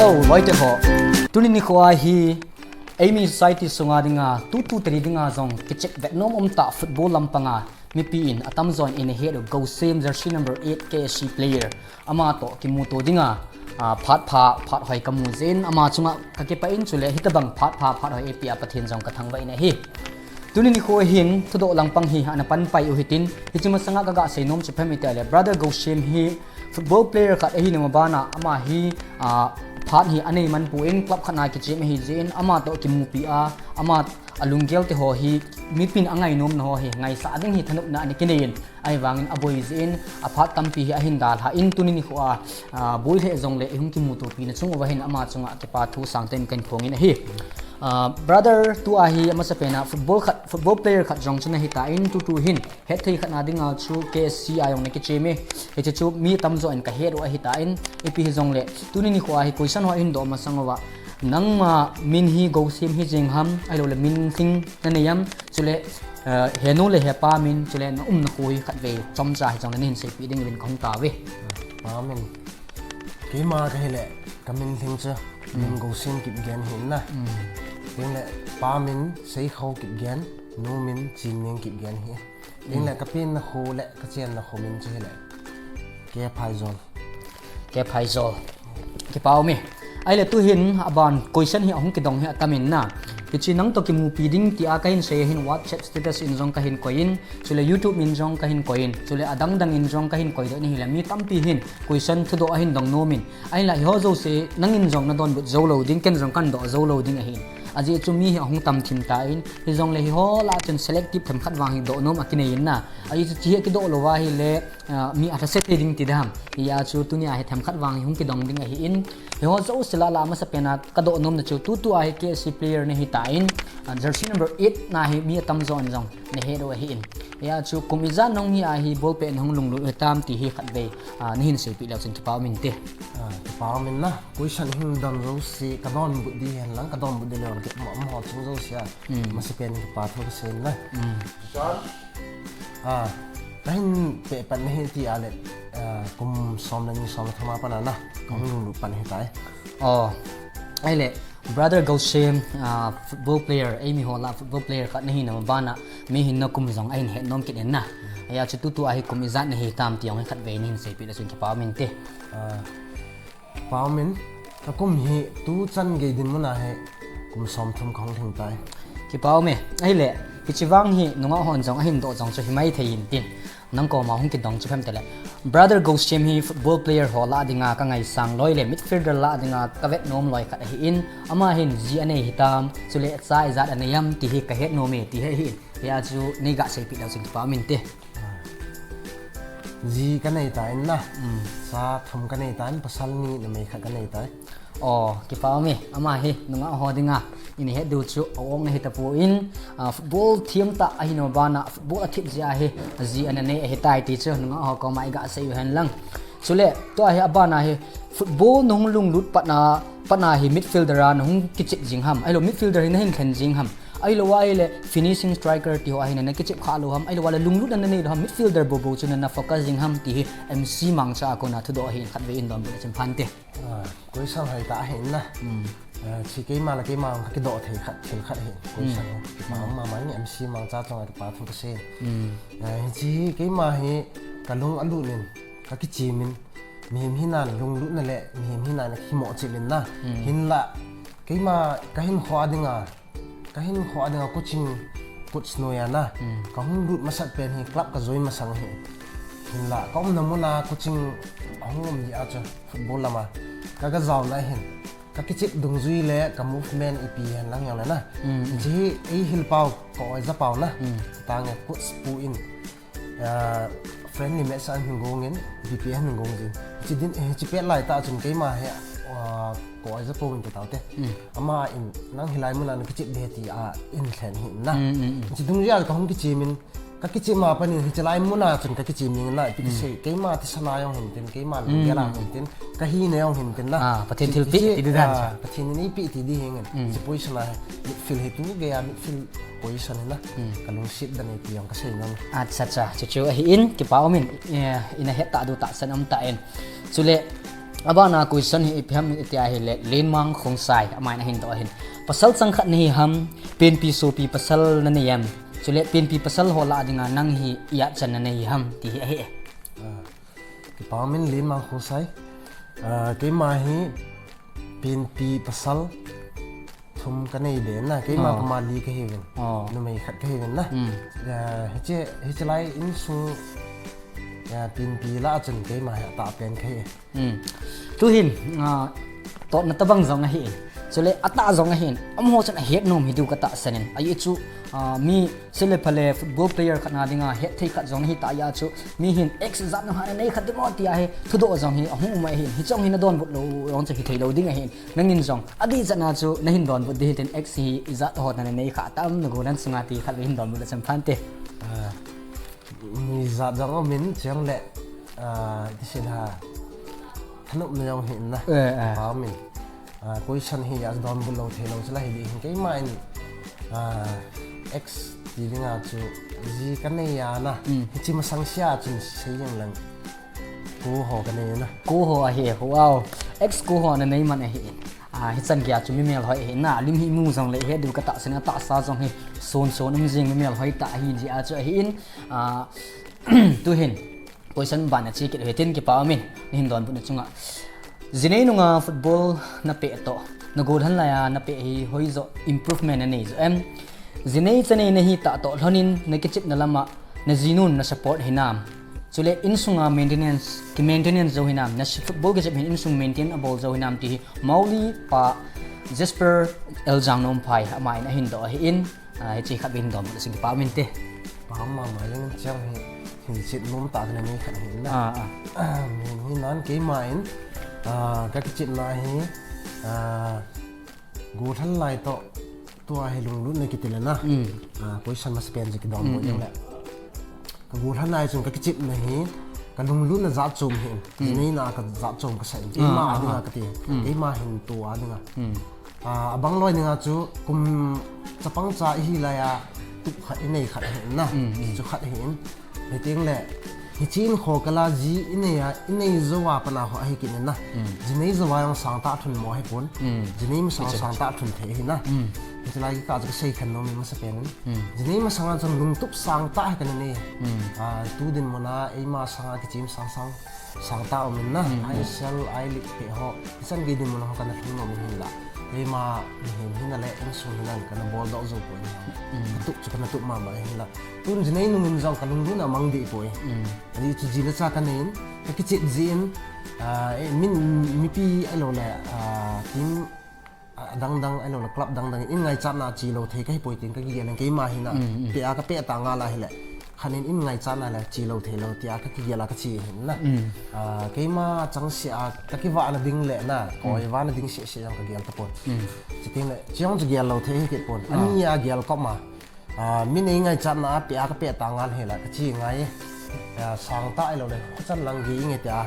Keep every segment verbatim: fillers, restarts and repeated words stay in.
Hello, loite ho. Tuni nikho a hi, eimi society sunga dinga, tutu teri dinga jong kichep vetnom umtah football lampanga mipi in atamjo in eihet u Gousem jersey number eight K S C player. Ama toh kimuto dinga, ah, phat pha, phat hoi kamu jin, ama chunga kakipah in chule hitabang phat pha, phat hoi eipea Pathen jong kathangvah in ahi. Tuni nikho hin thudoh langpang hi ana panpai u hitin, hiche masanga kaga seinom chu ipi ham itile, brother Gousem hi football player khat ahina mabana, ama hi, ah, phat hi anei man pon club khat na kichem ahi jin, ama toh kimupi a, ama alunggel te ho hi mipin angainom na ho hi ngaisah ding hi thanopna ana kinei in, ahivangin aboi jin, aphat tampi hi ahin dalha in tuni nikho a, ah, boi lheh jongle ihung kimutopi na chung uva hin ama chunga kipa thu sangtah in kahin phong in ahi. Ah, brother, tua hi amasapen a football khat, football player khat jong chu nahitan, tutu hin hetthei khat na dinga chu K S C a jong nakichem e. Hiche chu mi tamjo in kahet u ahitan, ipi hijongle tuni nikho a hi question ho ahin doh masang uva, nangma min hi Gousem hijing ham, ahiloule min lhing nanei am, chule, eh, henu le hepa min, chule naumna kho hi khatvei chomcha hijongle nahin seipeh ding uvin kahung tauve. Pa min. Keima kahile, kamin lhing chu, min Gousem Kipgen ahi na. Tin le, pa min Seikhou Kipgen, nu min Chinming Kipgen ahi. Tin le, kapenna kho le kachenna kho min chu hile, K. Phaijol. K. Phaijol. Kipa um e. Ahile tuhin aban question hi ahung kidong hi atam in na. Hiche nang toh kimupi ding tia kahin sei hin WhatsApp status in jong kahin koi in, chule YouTube in jong kahin koi in, chule adang dang in jong kahin koidoh in ahile mi tampi hin question thudoh ahin dong nom in. Ahinla hiho jouse nangin jong nadonbut jou lou ding, ken jong kahin doh jou lou ding ahin. Ajeh chu mi hi ahung tam thim tan, hijongle hiho lah a chun selective themkhat vang hi doh nom akinei in na. Ajeh chu hiche hi kidoh lou va ahile, ah, mi alhase thei ding ti dam. Hijeh a chu tunia hi themkhat vang hi hung kidong ding ahin. Hiho jouse lah lah a amasapen a kadoh nomna chu tutu a hi K S C player nahitan, ah, jersey number eight na hi mi atamjo in jong nahet u ahin. Hijeh a chu kum ijat nahung hi a hi ball pet nahung lunglut u hitam ti hi khatvei, ah, nahin seipeh leu chun kipa um inte. Ah, kipa um in na, question hin dong jouse kadonbut ding hen lang, kadonbut ding leu kit mo, amaho chung jouse a. Amasapen in kipa thu kasei in na. Ah, kahin peh pan nahi tia le, ah, kum som le ni som le thum a pat na, kahung lunglut pan ahitai. Oh, ahile, brother Gousem, ah, football player, eimi ho lah a football player khat nahina mabana, mi hin nakum jong ahin hetnom kit in na. Hijeh a chu tutu a hi kum ijat nahitam ti jong hi khatvei nahin seipeh leu chun kipa um inte. Ah, Pa um in, kakum hi tuchan gei dinmun a hi kum somthum kahung lhing tai. Kipa um e, ahile, hiche vang hi nungah hon jong ahin doh jong chu himai thei in tin. Nang koma hung kidong chu ipi ham itile, brother Gousem hi football player ho lah dinga kangaisang loi le midfielder lah dinga kavetnom loi khat ahin, ama hin ji anei hitam, chule cha ijat anei am ti hi kahet nom e ti hi ahin. Hijeh a chu neiga seipeh leu chun kipa um inte. Ji kanei tan na. Cha thum kanei tan, pasal ni, numei khat kanei tai. Oh, kipa um e, ama hi nungah ho dinga eihet diu chu a-ong nahi tapon, ah, football thiam tah ahina mabana, football athem jeh a hi ji ana nei ahitai ti chu nungah ho koma iga sei u hen lang. Chule, tua hi abana hi football nahung lunglut patna, patna hi midfielder a nahung kichep jing ham, ahilou midfielder hi nahin lhen jing ham, ahilou ahile finishing striker ti ho a hi nakichep kha lou ham, ahilou ahile lunglutna nanei lou ham, midfielder bou bou chu nafocus jing ham ti hi M C Mangcha a kona thudoh ahin khatvei in donbut leu chun phante. Ah, question hoitah ahin na. Ah, hiche keima le keima kakidoh thei khat, thil khat ahin. Question hi kipa um mama in M C Mangcha chunga kipa thu kasei. Ah, hiche keima hi kalung alut in, kakichem in, mihem hina lunglutna le mihem hina nakimohchil in na. Hinla keima kahinkho a dinga, kahinkho a dinga coaching, coach noiya na, kahung lut masat pen hi club kajoin masang ahi. Hinla kaumna muna coaching ahung um jeh a chu football lama kaga jaona hin, kakichep dungjui le ka movement ipi hen lang jongle na, hiche hi eihil pau, ka-oija pau na, tange coach pu in, ah, friendly match a hin gong in, B P a hin gong jin. Hiche din, hiche pet laitah chun keima hi, ah, ka-oija pu in kitaote. Ama in, nang hilai muna nakichep ding tia eilhen ahin na. Hiche dungjui a kahung kichem in, kakichem a pat in hiche lai muna chun kakichem in na, ipi ti sei, keima thisan a jong hintin, keima lunggel a hintin, kahina jong hintin na. Ah, Pathen thilpeh ti ding dan chu. Pathen in eipeh ti ding ahin. Hiche position a hi, midfield hi tu gei a midfield position hi na, kalungset dan ahi ti jong kasei nom. Acha, acha, chuchu ahin, kipa um in, eh, ina het tah diu tahsan um tan. Chule, Abana question hi ipi ham iti ahile, Lenmang Khongsai, amahin ahin doh ahin. Pasal chang khat nahi ham, penpi sopi pasal nanei em. Chule penpi pasal ho lah dinga nang hi ijat chan nanei ham, ti hi ahi. Ah, kipa umin Lenmang Khongsai. Ah, keima hi penpi pasal thum kanei be na, keima Oh. pama li kahiuvin. Oh. Numei khat kahiuvin na. Hmm. Ah, hiche, hiche lai insung, ah, penpi lah chun keima hi atah pen kahi. Hmm. Tuhin, ah, totna tabang jong ahi. Chule atah jong ahin. Amaho chun ahet nom hi diu katahsan in. Ahi chu, ah, mi sele phale football player khat na dinga hetthei khat jong ahi tah a chu. Mi hin ex jat nung ha nanei khat ding mo ti ahi. Thudoh jong hi ahung um ahin. Hiche jong hi nadonbut lou jong chu hithei lou ding ahin. Nangin jong adih chan a chu nahin donbut ding hitin ex hi ijat ho nanei kha tam nagol nan sunga ti khat hin donbut le chan phante. Ah. Mi jat jong umin cheng le, ah, ti sin ha. Thanopna jong hi na. Eh, eh. Pa umin. Ah, question hi a donbut lou thei lou chu la hi ding hin keima in, ah, ex ti dinga chu ji kanei a na. Hmm. Hiche masang sia chun sei jeng lang. Ko ho kanei na. Ko ho ahi, wow. Ex ko ho nanei man ahi. Ah, hichan gei a chu mi melhoi ahi na. Lim hi mu jong le he diu katahsan in atahsa jong hi. Son son um jing mi melhoi tah ahi jeh a chu ahin. Ah, tuhin. Question ban a che kit u hitin kipa umin, nahin donbut na chunga. Jinei nunga football napeh toh, nagol lhan laiya napeh hi hoijo improvement nanei jo em? Jinei chanei nahi tah toh lhonin nakichepna lama najinun na support hinam? Chule insunga maintenance, ki maintenance jou hinam? Na football kichep hin insung maintain abol jou hinam ti hi Mauli pa Jasper L Jangnomphai amahin ahin doh ahin. Ah, hiche khat vin donbut le chin kipa umin te. Pa mama jeng chang hi, hi chet nom tah kana nei khat hi na. Ah, ah. Ah, mi, mi nan keima in, ah, kakichepna hi, ah, gol lhan lai toh, tua hi lunglut na kiti le na. Mm. Ah, question masapen chu kidonbut Mm, jeng mm. le. Kagol lhan lai chun kakichepna hi, kalunglutna jat chom hi, Mm. jinei na kajat chom kasah in. Ah, Keima ah, dinga ah. kati, Mm. keima hin tua dinga. Mm. Ah, abang loi dinga chu kum chapang cha ihi laiya tup khat inei khat ahi na. Mm, mm. Chu khat ahin. Hiting le, hiche in kho kala ji inei a, inei jou a pat na ho ahi kit in na. Mm. Jinei jou a jong sangtah lhun mo ahi pon. Mm. Jinei masang Hiche. sangtah lhun thei ahi na. Mm. Hiche lai kikah chu kasei khen nom in masapen in. Mm. Jinei masang a chun lungtup sangtah hi kana nei. Mm. Ah, tu dinmun a eima sanga kichem sangsang. Sangtah um in na, Mm, mm. I S L, I-League te ho, ichan gei dinmun ho kana lhung nom in hinla. Keima mihem hina le, insung hina kana boldoh jou poi. Mm. Katup chu kana tup mama hinla. Tun jinei nung in jong kalunglutna mang deh poi. Mm. Ajeh chu ji le cha kanei in, kakichep jin, ah, eh, min, mipi ahilou le, ah, team, ah, dang dang, ahilou le club dang dang in, in ngaichatna a che lou thei kahi poi tin kakigel in keima hina, Mm, mm. peh a kapeh tah ngal ahile. Khat in in ngaichatna le che lou thei lou tia kakigel a kache hin na. Mm. Ah, keima changseh a kakivahna ding le na, Mm. koi vahna ding seh seh jong kagel tapon. Mm. Chuting le, chejong chu gel lou thei hi kit pon. Ah. Ani a gel kop ma. Ah, min ei ngaichatna a peh a kapeh tah ngal hila, kache ngai. Ah, sangtah ahilou le, khuchan lang gei inge tia.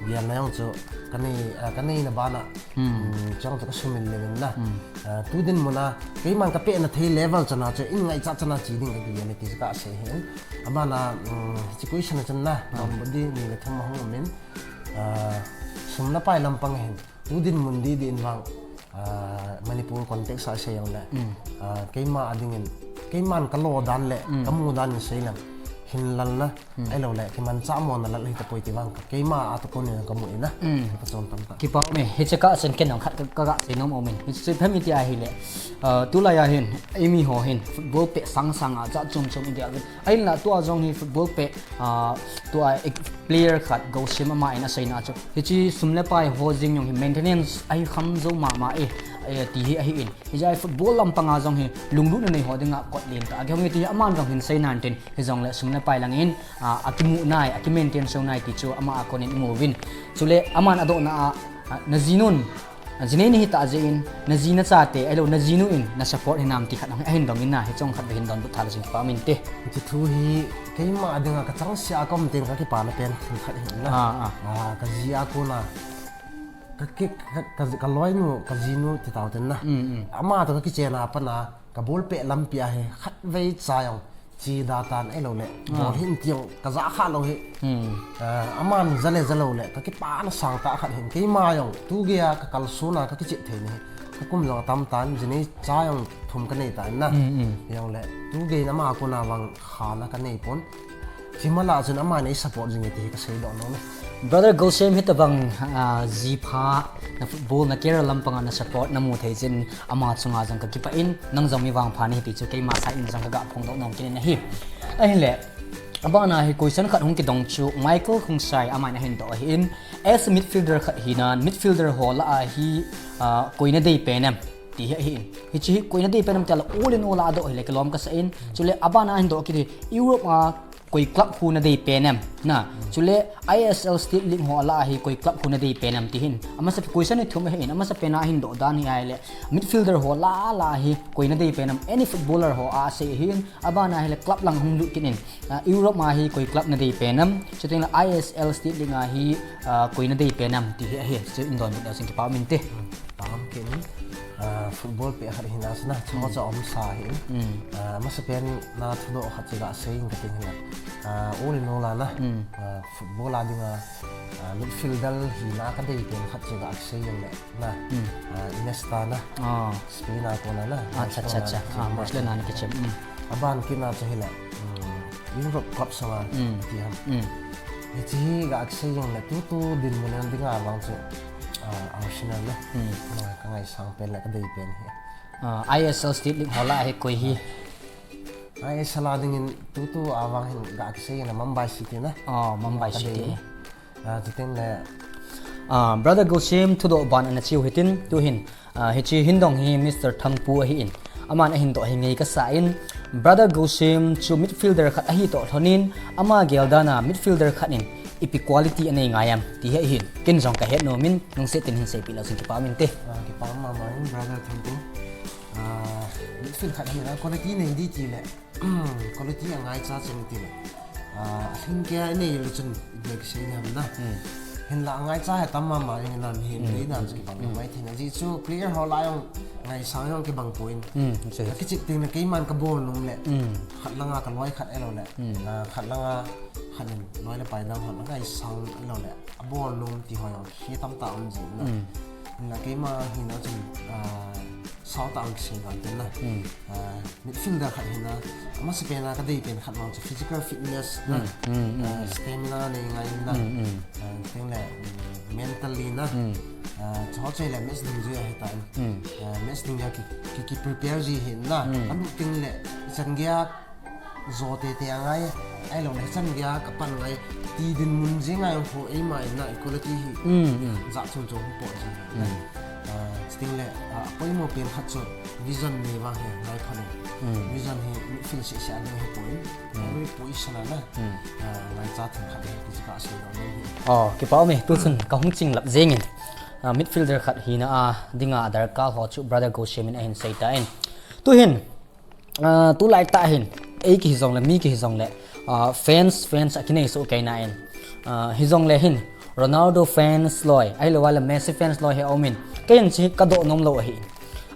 Gelna jong chu kanei, ah, kaneina bana. Hmm. Hmm, chang chu kasumil le vin na. Hmm. Ah, tu dinmun a, keiman kapehna thei level chan a chu, in ngaichat chan a che ding kakigel e ti chu kasei hin. Abana, hmm, situation a chun na, Hmm. donbut ding ni le thum ahung um in. Ah, sum le pai lampang hin. Tu dinmun didi in vang, ah, Manipur context a sei jong le. Hmm. Ah, keima a ding in, keiman kalo dan le, Hmm. kamu dan in sei leng. Hinlal na, Hmm. ahilou le, kimanchah mona lal hi tapoi ti vang ka, keima a toh konin kamu in na. Hmm. Ka chom tam ta. Kipa ume, hiche kah a chun ken jong khat ka, ka, kasei nom um in. Hiche chu ipi ham iti ahile, ah, tulai a hin, eimi ho hin, football peh sang sang a, jat chom chom i gel uvin. Ahinla tua jong hi football peh, ah, tua ek-, player khat Gosim ama in aseina chu. Hiche sum le pai ho jeng jong hi maintenance ahi kham jou mama e, eh, ti hi ahi in. Hijeh a football lampang a jong hi lunglutna nei ho dinga kot lentah a kihong e ti hi aman jong hin seina in tin. Hijongle sum le pai lang in, ah, akimu nai, akimaintain jou nai ti chu ama a konin imu uvin. Chule aman adohna a, ah, najinun, jinei nahi tah jeh in, naji nachate, ahilou najinu in, na support hinam ti khat ahin dong in na, hiche jong khat vei hin donbut tha le chun kipa um inte. Hiche thu hi, keima a dinga kachangseh a kaum teng kakipana pen thil khat ahi na. Ah, ah. Ah, kaji a kona, ka ki, ka, ka, kaloinu, kajinu ti tau ten na. Mm, mm. Ama toh kakichen a pat na, kabol peh lampi a hi, khatvei cha jong, Chi da tan ahilou le. Bol hin tiang ka ja kha lou hi. Hmm. Ah, aman ja le ja lou le. Ka kipana sang ta khat hin. Keima jong. Tu gei a ka kalsuna ka kichep thei ni. Ka kum jong tam tan. Jini cha jong thum ka nei tan na. Hmm, hmm. Jong le. Tu gei na ma ko na vang kha na ka nei pon. Chima la chun ama nei support jing ti ka sei doh nom e. Brother Gosem hi tabang, ah, ji pha na football na career lampang a na support na mu thei chin ama chunga jong ka kipah in nang jong mi vangpha nahi ti chu keima side in jong ka ga phongdoh nom kit in ahi. Ahile, abana hi question khat hung kidong chu Michael Khongsai aman ahin doh ahin, as a midfielder khat hina, midfielder ho lah a hi, ah, koi na dei pen em? Ti hi ahin. Hichi hi koi na dei pen em ti a la all in all a doh hile kilom ka sa in. Chule abana ahin doh kit hi Europe a koi club ho na dei pen em? Na. Chule I S L State League ho lah a hi koi club ho na dei pen em ti hin. Amasa question hi thum ahin. Amasa pen a ahin doh dan hi ahile midfielder ho lah a lah a hi koi na dei pen em? Any footballer ho a sei hin. Abana hile club lang hung lut kit in. Ah, Europe a hi koi club na dei pen em? Chuteng le I S L State League a hi, ah, koi na dei pen em? Ti hi ahi. Chu in donbut leu chun kipa um inte. Pam kit in, ah, football pet khat hina chu na, chama cha um sa hi. Mm. Ah, masa pen na thudoh khat chu ga sei in ka ting hina. Ah, all in all a na. Mm. Ah, football a dinga, ah, midfielder hina ka dei pen khat chu ga sei in le na. Mm. Ah, Iniesta na. Ah. Spain a kona na. Ah, cha, cha, cha. Ah, Barcelona na kichep. Mm. Aban kit na chu hile. Mm. Europe club sanga ti ham. Mm. Hichi hi ga sei in le tutu dinmun a dinga vang chu, ah, Arsenal le. Mm. Ka ngaisang pen le ka dei pen hi. Ah, I S L State League ho lah a hi koi hi? I S L a dingin tutu a vang hin ga sei in a Mumbai City na. Oh, Mumbai City. Ah, chuteng le. Ah, Brother Gosem thudoh ban ana chiu hitin, tu hin. Ah, hichi hin dong hi Mister Thangpu ahi in. Aman ahin doh hi ngei ka sa in. Brother Gosem chu midfielder khat ahi toh lhon in, ama gel dan a midfielder khat in ipi quality anei ngai em? Ti hi ahin. Ken jong ka het nom in, lungset in hin seipeh leu chun kipa um inte. Ah, kipa um mama in, Brother Thangpu. Ah, midfield khat hi na quality nei di ti le. Quality a ngaicha chang ti le. Ah, a lhing kei a nei le chun, i dei kisei ni ham na. Hmm. Hinla a ngaicha hi tam mama in nam hi, hmm, dei dan chu kibang, hmm, mai thei na. Ji chu player ho lah a jong ngaisang jong kibang poi. Hmm, okay. Ka kichep teng le keiman ka bol nom le. Hmm. Khat langa ka loi khat ahilou le. Hmm. Ah, khat langa khat in loi le pai dang ho lah a ngaisang ahilou le. A bol nom ti ho jong hi tam ta um ji na. Hmm. Hinla keima hina chun, ah, sao ta ang kisei dan ten na. Hmm. Ah, midfielder khat hina, amasa pen a ka dei pen khat vang chu physical fitness na. Mm, mm, mm, ah, mm. Stamina nei ngai na. Mm, mm. Ah, teng le, mm, mentally na. Mm. Ah, chu ho chu le match ding jui ahi ta in. Mm. Ah, match ding a ki, ki, ki prepare ji hin na. Mm. Ka lut teng le, chan gei a jo tete a ngai. Ahilou le, chan gei a ka pan ngai. Ti dinmun jeng a jong ho eima in na equality hi. Mm, mm. Jat chom chom po ji. Mm. Ah, chuteng le, ah, poimo pen khat chu vision nei vang hi ngai phat in. Hmm. Vision hi midfield seh seh a ding hi poi. Hmm. Every position a na. Hmm. Ah, ngaicha thei khat hi ti chu ka sei doh nei hi. Oh, kipa um e, tu chun ka hung ching lap jeng in. Ah, midfielder khat hina a dinga darkar ho chu Brother Gosem in ahin sei ta in. Tu hin, Ah, tulai tah hin, ei kihi jong le, mi kihi jong le, ah, fans, fans a kinei soh kei na in. Ah, hi jong le hin, Ronaldo fans loi, ahilou le Messi fans loi hi a um in. Kei in chi ka doh nom lou ahi.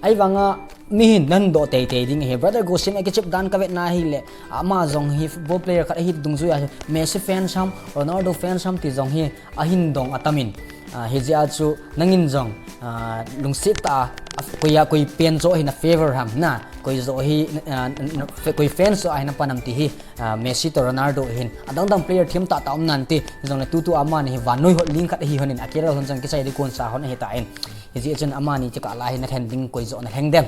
Ahivang a, mi hin nan doh tei tei ding ahi. Brother Gosem a kichep dan ka vet na hi le, ama jong hi football player khat ahi dungjuia hi, Messi fans ham, Ronaldo fans ham ti jong hi, ahin dong atam in, ah, hijeh a chu nangin jong, ah, lungset tah a, a, koi a, koi pen joh hi na favor ham na, koi joh hi, ah, na, na, fe-, koi fans joh a hi na pan am ti hi, ah, Messi toh Ronaldo hin, adang dang player themtah tah um nan ti, jong le tutu amani hi vannoi hot ling khat ahi hon in, a career hon jong kisai di kon sa hon ahi ta in. Hijeh chun amani chu kah lai hi na lhen ding koi joh na lheng dem.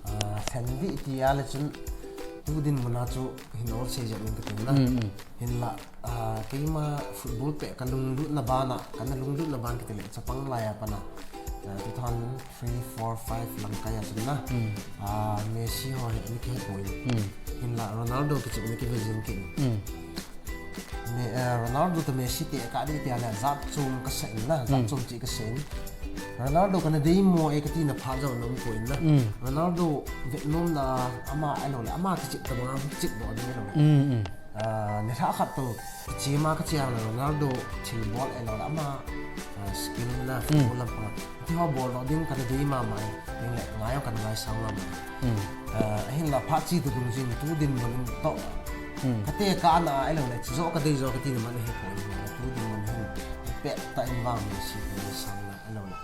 Ah, lhen di ti a le chun tu dinmun a chu hin ol sei jep ning ka tin na. Mm, mm. Hinla, ah, keima football pet ka lunglut na ban a, ka na lunglut na ban kiti le, chapang lai a pat a, ah, two thousand three, four, five lang kai a chun na. Hmm. Ah, Messi ho hi, ani kihe poi. Hmm. Hinla, Ronaldo kichep ani kive jing kit. Hmm. Me-, ah, Ronaldo toh Messi tekah ding ti a le, jat chom ka sa in na, jat, hmm, chom cheh ka sa in. Ronaldo ka na dei mo e ka ti na phat jong na um poi na. Hmm. Ronaldo vet nom na ama ahilou le, ama kichep tabang a kichep doh ding ahilou le. Hmm, hmm. Ah, nilhah khat toh, kichema kache a Ronaldo thilbol ahilouleh ama, ah, skill na, hmm, football lampang. Tiho bol doh ding kana dei mama e, ding le ngai kana ngaisang mama e. Hmm. Ah, ahinla phat chi tu dungjuiyin tu dinmun in toh. Hmm. Kate kana ahilouleh, chu joh kadei joh kati na man hipoi, tu dinmun hin. Pet tah in vang Messi ngaisang na ahilouleh.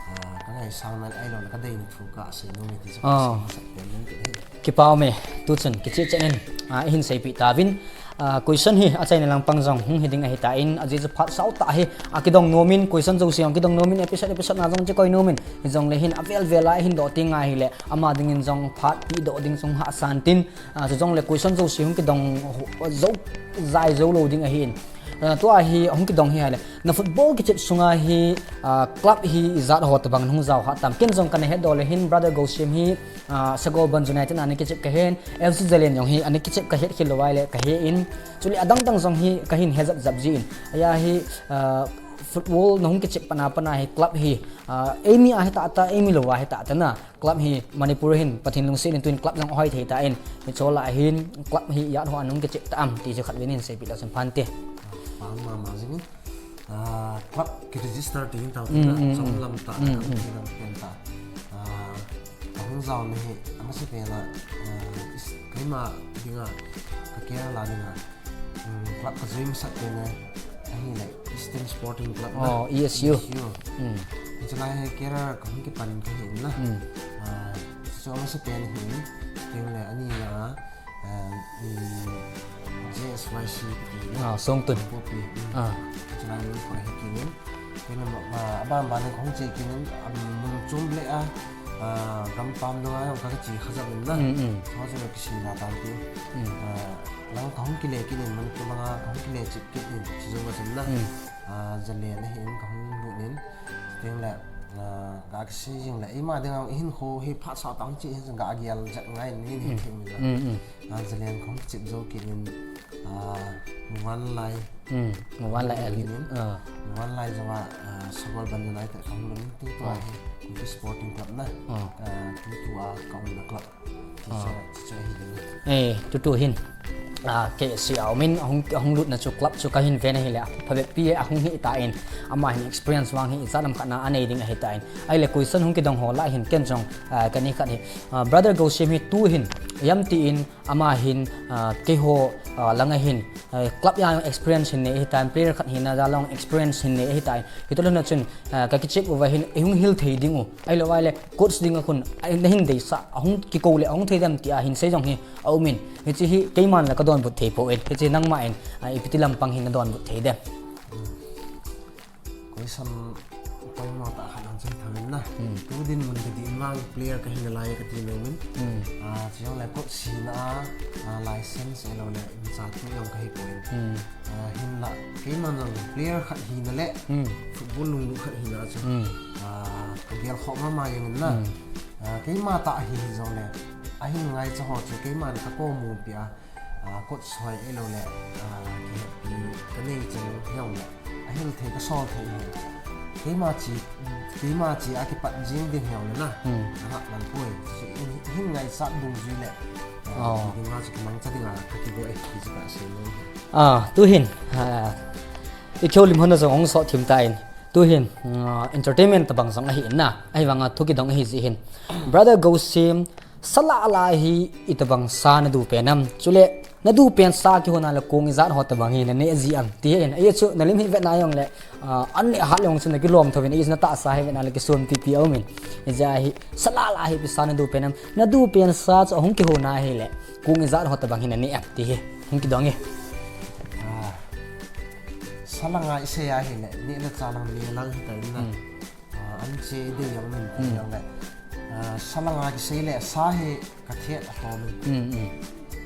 Ah, kangaisang na ahilouleh, kadeina thu kasei nom e ti chu, oh, kasei masat pen nom e. Kipa um e, tuchun, kicheh cheh in, ah, ihin seipeh tauvin. Ah, question hi, achaina lampang jong, hung hiding ahitan, ajeh chu phat sao tah hi, akidong nom in, question jouse jong kidong nom in, episode, episode na jong chu koi nom in, hijongle hin, avel vel a, ihin doh teng ahile, ama dingin jong phat peh doh ding jong hahsa in tin, ah, chujongle question jouse hung kidong jou, jai jou lou ding ahin. Ah, tua hi, hung kidong hi ahile, na football kichep sunga hi, ah, club hi ijat ho tobang hung jao hah tam. Ken jong kana hetdoh le hin, Brother Gosim hi, ah, Sagolband United a ana kichep kahen, F C Zalen jong hi ana kichep kahet khel lou ahile kahen. Chule adang dang jong hi kahin he jap jap jin. Ahi, ah, football na hung kichep pana pana hi club hi, ah, eimi a hi tah tah, eimi lou a hi tah tah na. Club hi Manipur hin Pathen lungset in tuin club jong hoi thei tan. Hiche lah a hin club hi ijat ho a hung kichep ta am ti chu khatvei in seipeh leu chun phante. Pang mama jing in. Ah, club ki register ti hin tao, mm, tina, mm, chom, mm, lam tah, mm, mm, ti lam pen tah. Ah, kahung jao na hi, amasapen a, ah, is, keima dinga, ka career la dinga, mm, club ka join masat pen a, ahile, Eastern Sporting Club na. Oh, E S U. E S U. Mm. Hiche lah a hi career kahung kipan kahi na. Mm. Ah, so amasapen hi, tin le ani na, ah, um, J S Y C kiti na. Ah, Songtun. Popi. Mm. Ah. Chulai mun koi hi kinin. Kinin ma, ma, aban ban kong che kinin, um, mun chom le a, ah, gam pam dong a, ka che kha jap in na. Mm, mm. Ho che kisi na tan ti. Mm. Ah, lang kahung kile kinin, mun ko lang a kahung kile che kinin, chi jo wa jin na. Mm. Ah, Zalen a hin kahung lut in. Tin le, ah, ga kisei jing le, ima dinga hin kho hi phat sao tah chi hin ga gel jat ngai ni ni, mm, thim la. Mm, mm. Ah, Zalen kong chep jo kinin, ah, Muvanlai. Mm, Muvanlai el. Kinin. Ah. Muvanlai jong a, ah, Sagolband United kong lun tu tu, ah, hi. Kuki Sporting Club na. Ah. Ah, tu tu a kong na club. Ah. Teacher, teacher hi le. Eh, tu tu hin. Ah, K C a um in, ahung, ahung lut na chu club chu kahin ve na hile. Phabep pi ahung hi tan. Ama hin experience vang hi, ijat lam khat na anei ding ahi tan. Ahile question hung kidong ho lah a hin ken jong, ah, kani khat hi. Ah, Brother Gosim hi tu hin, ijemtin, ama hin, ah, keiho, ah, lang a hin, ah, club a jong experience hin nei ahi tan, player khat hina jal a jong experience hin nei ahi tan. Hitoh lhon a chun, ah, ka kichep uva hin, ihung hil thei ding u. Ahilou ahile, coach ding a khun, ah, na hin deisah, ahung kikou le, ahung thei dem ti a hin sei jong hi, aum in. Hiche hi, keiman la ka donbut thei poi. Hiche nangman, ah, ipi ti lampang hin na donbut thei dem. Question poimo tah khat nang chun thangin na. Hmm. Tu dinmun ka ding vang player kahi nalai kati nom in. Hmm. Ah, chujongle coach hina a, ah, license ahilou le, imacha tu jong kahi poi. Hmm. Ah, hinla, keiman jong player khat hina le, hmm, football lunglut khat hina chu. Hmm. Ah, ka gel khoh mama jeng in na. Hmm. Ah, keima tah hi jongle, ahin ngaicha ho chu keiman ka komu pi a. Ah, coach hoi ahilou le, ah, kihetpi kanei chan hijongle, ahil thei kasol thei hi. Keima chi, keima chi a kipat jing ding hijongle na. Hmm. Ahah lang poi. Chu in, hin ngaichat dungjui le, ah, oh, dinga chu kimangcha dinga kakigoi, ti chu kasei nom e. Ah, tu hin, ah, i kihoulim hon a jong hung sot thim tan. Tu hin, ah, entertainment tabang jong ahi in na. Ahivanga thu kidong ahi jeh hin. Brother Gosim, sa lah lah hi itobang sa nadu pen am. Chule, nadu pen sa kihona le kong ijat ho tobang hi naneh ji am. Ti hin, ahi chu, nalim hi vetna jongle, ah, an neh hat le hung chu nakilom thou vin, ahi chu natahsa hi vetna le kisonpi pi aum in. Hijeh a hi, sa lah lah hi ipi sa nadu pen am. Nadu pen sa chu ahung kihona ahile, kong ijat ho tobang hi naneh am. Ti hi, hung kidong e. Ah, sa langa isei ahile, neh le chah lang, neh lang hi ta in na. Hmm. Ah, an che dei jong min, hmm, jong le. Ah, sa langa kisei le, sa hi ka thet a lhom in. Hmm, hmm.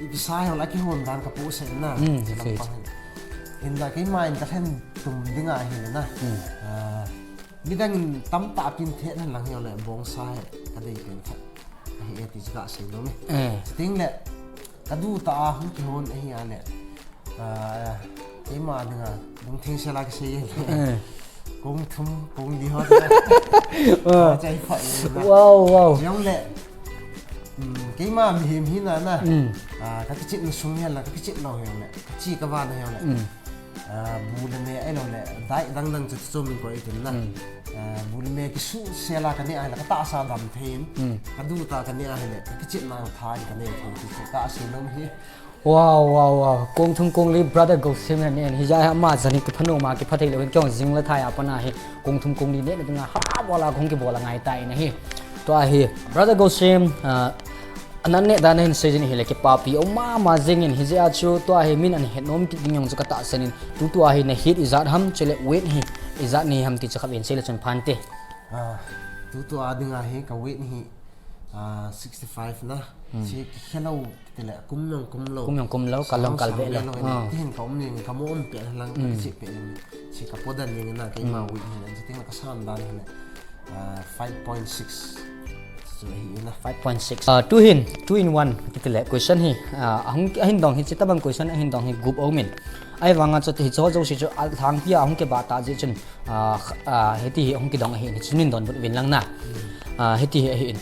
Ipi sa hi la kihon dan ka pohsah in na. Hmm, sa sei. Lampang hin. Hinla keima in ka lhen tum dinga hi le na. Hmm. Ah, midang in tamtah pin thet hen lang hi le bong sa hi ka dei pen khat. Ahi e ti chu kasei nom e. Eh. Chuting le, ka du ta a hung kihon ahi a le. Ah, keima dinga, lungtheng sel a kisei e. Eh. Kong thum, kong li ho. Ah. Chai pha e. Wow, wow. Jong le. Keima mihem hina na. Ah, ka kichepna sung hihen lang, ka kichep lou hihen le, ka chi ka van hihen le. Ah, bu le me ahilou le, diet dang dang chu chu min koi tin na. Ah, bu le me kisuhsel a ka neh ahile, ka tahsa dam thei in. Ka duh tah a ka neh ahile, ka kichepna tha in ka neh thei ti chu ka sei nom hi. Wow, wow, wow. Kong thum kong li brother Gosim na nen hi ja ha ma jani kipha nom a kipha thei lou hin kong jing le thai a pana hi. Kong thum kong li neh na dinga ha bol a kong kibol a ngai tai na hi. Tua hi brother Gosim, ah, anan neh dan a hin sei jin hile kipapi um mama jing in hi jeh a chu tua hi min ahin het nom kit ding jong chu ka tahsan in. Tutua hi na height ijat ham chule weight hi ijat nei ham ti chu khat vin sei le chun phante. Ah, tutua dinga hi ka weight hi, ah, sixty-five na. Hmm. Chi kikhelou tile kum jong kum lou. Kum jong kum lou, kal jong kal ve lou. Ah. Tihin ka um ning, ka mo um pe lang, hmm, ka chi pe lang. Chi ka podan ning na, keima, hmm, weight hi na, chi ting ka san dan hi na. Ah, five point six. Chu hi na. Five point six. Ah, two in, two in one. Kitile question hi. Ah, ahung, ahin dong hi, chi tabang question ahin dong hi gup um in. Ahivanga chu ti hi chu jouse chu alhangpi a ahung kibah ta jeh chun. Ah, kh-, ah, hiti hi ahung kidong ahi in, hi chu nin donbut uvin lang na. Hmm. Ah, hiti hi ahi in.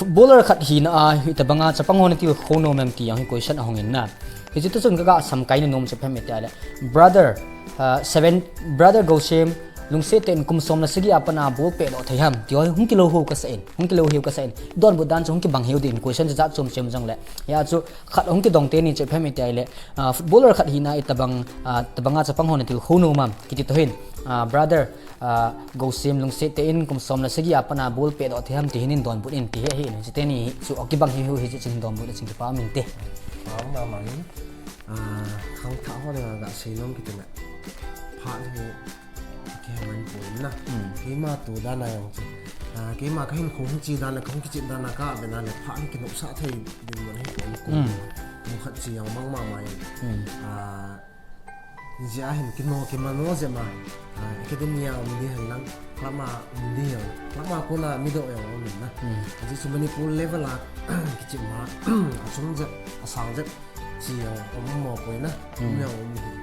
Footballer khat hina a, hitabanga chapang hon atilkhou nom em ti jong hi question ahung in na. Hichu tu chun ka ga samkai na nom chu phem iti le. Brother, ah, seven, brother Gosim, lungset tah in kum som le sagi a pat a ball pehdoh thei ham. Ti ho hung kilou hou kasa in, hung kilou hou kasa in. Donbut dan chu hung kibang hou din question chu jat chom chom jong le. Hia chu khat hung kidong teni chu phem iti le. Ah, footballer khat hina a hitabang, ah, tabanga chapang hon atilkhou nom am. Kiti toh hin. Ah, brother, ah, Gosim lungset tah in kum som le sagi a pat a ball pehdoh thei ham ti hi nin donbut in ti hi ahi in. Chuteni chu akibang hi hou hi chu hin donbut in kipa um inte. Pha um mama in. Ah, khangthah ho le ga sei nom kiti na. Phat hi kihe man poi na. Hmm. Keima tu dan a jong chu. Ah, keima ka hinkho hung chi dan le, ka hung kichep dan a ka ve na le, phat hi kinopsah thei dinmun hi poi. Hmm. Kum khat chi jong mang mama in. Hmm. Ah, Jia hin kino kimano jep ma, ah, academy a um di hen lang, club a um di hen, club a kona midoh jong um in na. Hmm. Ajeh chu Manipur level a, kichep ma, achung jep, asang jep, chi jong um mo poi na, um, hmm, jong um hi.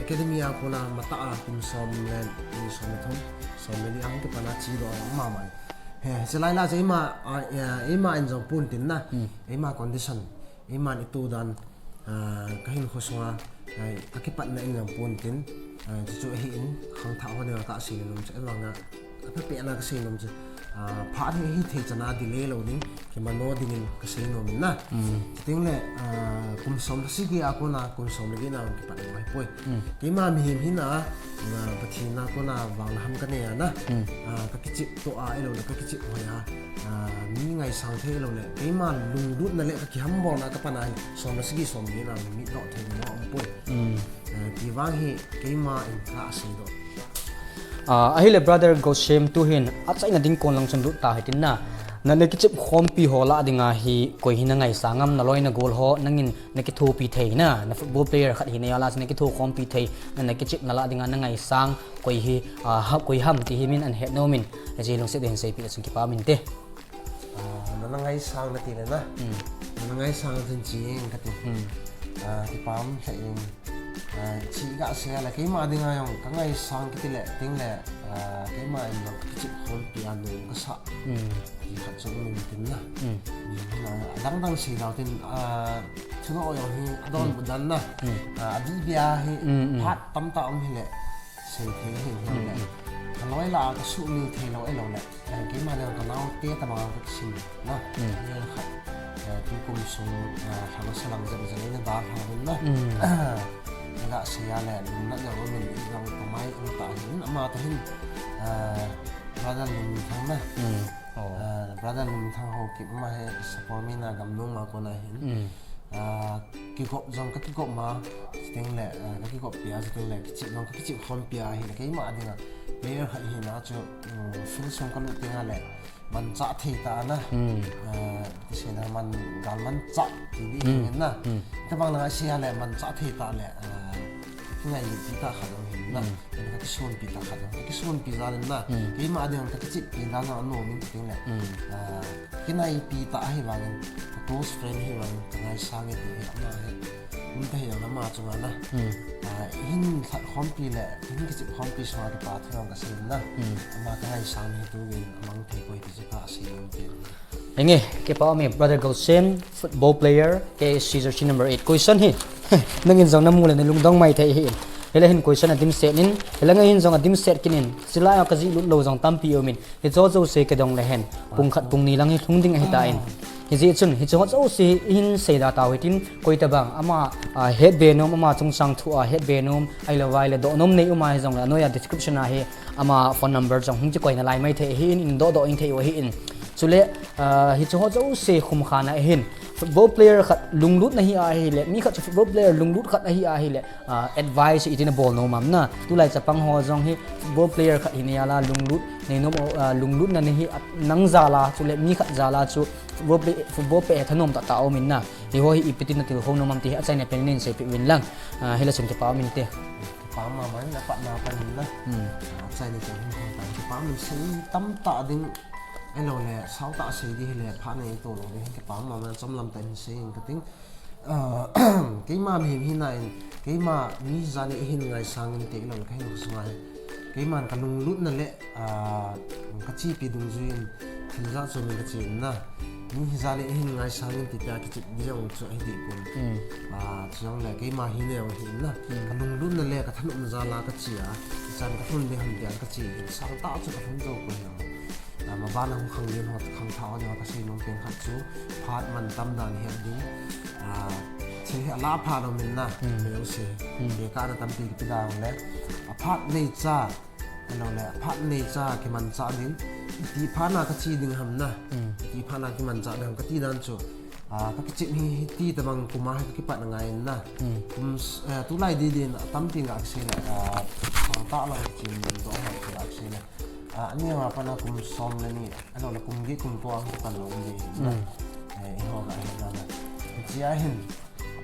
Academy a kona matah a kum som le, ni som le thum, som le ni a hung kipan a chi doh a um mama. He, hiche lai la chu eima, ah, eh, eima in jong pon tin na, hmm, eima condition. Eiman itu dan, ah, ka hinkho sunga, ah, ka kipatna in jong pon tin, ah, chuchu ahi in, khangthah ho dinga ka sei nom chu, ahivanga, apha pena ka sei nom chu, ah, phat hi hithei chan a delay lou ding, kimano dingin ka sei nom in na. Mm. Chuteng le, ah, kum som le sagi a kona, kum som le get na kipat lou ahi poi. Mm. Keima mihem hina, ah, Pathen a kona vang le ham ka nei a na. Mm. Ah, ka kichep toh a, ahilou le ka kichep hoi a. Ah, mi ngaisang thei lou le, keima lunglutna le ka kihambolna ka pan a hi, som le sagi som le get na mi doh thei na um poi. Mm. Ah, ti vang hi keima in ka sei doh. Ah, ahile brother Gosim tu hin achaina ding kon lang chun lut ta hitin na. Na, na kichep khompi ho lah dinga hi koi hi na ngaisang am, na loi na gol ho, nangin na kithopi thei na, na football player khat hina jal a chu na kitho khompi thei, na, na kichepna lah dinga na ngaisang, koi hi, ah, ha, koi ham ti hi min ahin het nom in, hiche lungset in seipeh le chun kipa um inte. Ah, na, na ngaisang na ti le na. Hmm. Na, na ngaisang chun chi ing ka ti. Hmm. Ah, kipa um lheh in. Ah, chi ga sei le keima dinga jong ka ngaisang kiti le, ting le, ah, keima in jong ka kichep khompi a nom ka sa. Hmm. Ti khat chu um in tin na. Hmm. Ni na, adang dang sei dau tin, ah, Chuno jong hi adonbut dan na. Hmm. Ah, adih bia hi, hmm, hmm, phat tamtah um hile. Sei thei hi, hmm, le. Hmm. Ka loi lah a ka sumil thei lou, ahilou le. Eh, keima le ka naote tabang ka kisim na. Hmm. Ni khat, eh, tukum sung, eh, lhang salang jeng jeng in adalha un na. Hmm. Ka sei a le, lungna jong um in, jong ka mai um ta hin, ama ta hin, eh, brother Lunthang na. Hmm. Oh. Ah, brother Lunthang Haokip ama hi Sapormeina gamnom a kona hin. Hmm. Ah, kigop jong ka kigop ma, chuteng le, ah, ka kigop pia, chuteng le, kichep jong ka kichep khompi a hin, keima dinga player khat hina chu, um, field sung ka lut teng a le, manchah thei tah a na. Hmm. Ah, ti sei na man, gal manchah ti di, hmm, hin na. Hmm. Tabang na sei a le, manchah thei tah le, ah, kingailut pi tah khat jong hin na. Hmm. Ka kisonpi tah khat jong, ka kisonpi jal in na. Hmm. Keima ding ka kicheppi dan jong anom in chuteng le. Hmm. Ah, kinaipi tah ahivangin, ka close friend ahivangin, ka ngaisang e ti hi, ama hi. Um ta hi jong ama chunga na. Hmm. Ah, hin lhat khompi le, hin kichep khompi sunga kipa thu jong ka sei in na. Hmm. Ama ka ngaisang hi tu in, amang thei poi ti chu ka sei in. Henge, kipa ume, brother Gosim, football player, K S C jersey number eight. Question hi, nangin jong namu le nalungdong mai thei ahin. Hilai hin question adimset in, hilai hin jong adimset kit in, hilai a kajih lut lou jong tampi umin. Hicho jouse kidong le hen, pung khat pung ni lang hi lhung ding ahitan. Hijeh chun, hicho jouse hi hin seida tau hitin, koi tabang, ama, ah, hetbe nom, ama chungchang thu a hetbe nom, ahilou vai le doh nom nei um ahi jong le, anoiya description a hi, ama phone number jong hung kikoi nalai mai thei ahin, in doh doh in thei u ahin. Chule, ah, hicho jouse khum khan ahin. Football player khat lunglut nahi ahile, mi khat chu football player lunglut khat ahi ahile, ah, advice iti nabol nom am na. Tulai chapang ho jong hi football player khat hi nei a la lunglut, nei nom, ah, lunglut na nei hi, ah, nang jal a, chule mi khat jal a chu football play, football play thanom tah tah umin na. Hiho hi ipi tin natilkhou nom am ti hi achaina pen in seipeh uvin lang. Ah, hilai chun kipa umin te. Kipa mama in, apatna pan in na. Hmm. Ah, achaina pen hin kipa umin, sei tamtah ding, ahilou le, sao tah sei ding hile, phat nei to lou ding, kipa mama in, chomlam tah in sei in kating. Ah, keima mihem hina in, keima mi jani hin ngaisang in te lou kahin sunga hi. Keiman kalunglutna le, ah, kachepi dungjuiyin thil jat chu min kache in na. Mi hijat le hin ngaisang in ti tia kichep ding jong chu ahi deh pon. Hmm. Ah, chujongle keima hina jong hi in na. Hmm. Kalunglutna le kathanopna jal a kache a. Ichan kalhun ding ham tia kache in, sangtah chu kalhun jou pon jong. Ah, maban a hung khanglen ho, khangthah ho jong kasei nom pen khat chu phat mantam dan het ding. Ah, thil hi alah phat lou min na. Hmm. Kei jong se. Hmm. Kei kana tampi kipe dan le. Aphat neicha. Ahilou le, aphat neicha kimanchah ding. Iti phat na kache ding ham na. Hmm. Iti phat na kimanchah ding ham kati dan chu. Ah, kakichep hi, hiti tabang kum a hi kakipat ngai in na. Hmm. Kum s-, eh, tulai didi in atampi nga kasei le, ah, sangtah lang chin doh ho kasei le. Ah, ani nga pat na kum som le ni, ahilou le kum get kum tua kapan lou ding na. Hmm. Eh, eiho ga hi na na. Hiche a hin,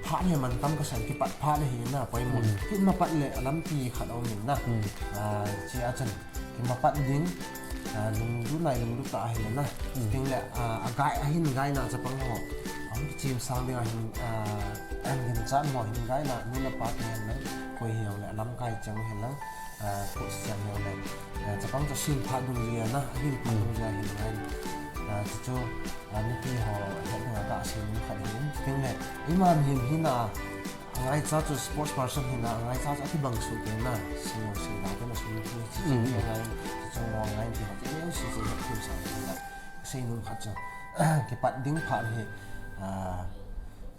phat hi mantam kasei, kipat phat hi na, poimo. Hmm. Kimapat le alampi khat aum in na. Hmm. Ah, hiche a chun, kimapat ding, ah, lunglut nai lunglut tah ahi le na. Hmm. Tin le, ah, agai, ahin gaina chapang ho. Ahung kichim sang ding ahin, ah, ahin ginchat ho, ahin gaina, nu le pa te hin lang, koi hi jong le, alamkai chang hin lang, ah, coach chang hin lang. Ah, chapang chu ahin phat dungjui a na, ahin phat dungjui a hin ngai. Ah, chuchu, ah, mipi ho, het ding a kasei nom khat ahin. Tin le, ima mihem hina, angaicha chu sports person hina, angaicha chu akibang soh kei na, senior senior te na sum thu chi chi Mm. ngai, chi chung mo ngai ti ha, ti ngai si chi ha, thim sa chi la. Sei nom khat chu, kipat ding phat hi, ah,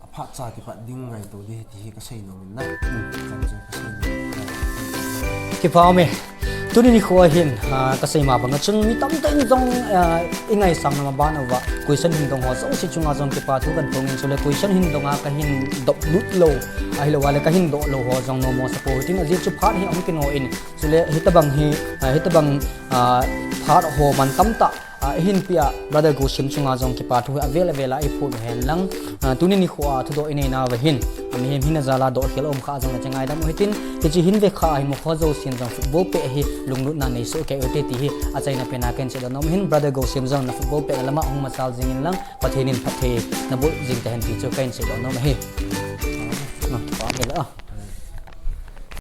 aphat cha kipat ding ngaito ding ti hi kasei nom in na. Mm. Chang chu kasei nom in na. Kipa ume. Tuni nikho a hin, ah, kasei ma bang a chun mi tamtah in jong, ah, ingaisang na maban uva question hin dong ho jouse chunga jong kipa thu kahin phong in, chule question hin dong a kahin dop lut lou, ahilou le kahin doh lou ho jong nomo sa po tin, ajeh chu phat hi ahung kino in, chule hitabang hi, ah, hitabang, ah, phat ho mantam tah, ah, ihin pia brother Gosim chunga jong kipa thu hi avel avel a iphon hen lang, ah, tuni nikho a thudoh inei nauva hin, ah, mihem hina jal a doh khel um kha jong le chengaidam u hitin, hiche hin ve kha hi mo kho jousen jong football pet hi lunglutna nei soh kei u hite ti hi achaina pen a kahin sei doh nom hin, brother Gosim jong na football pet lama hung machal jing in lang, Pathen in phatthei naboh jing tahen ti chu kahin sei doh nom ahi. Ah, pa bel a.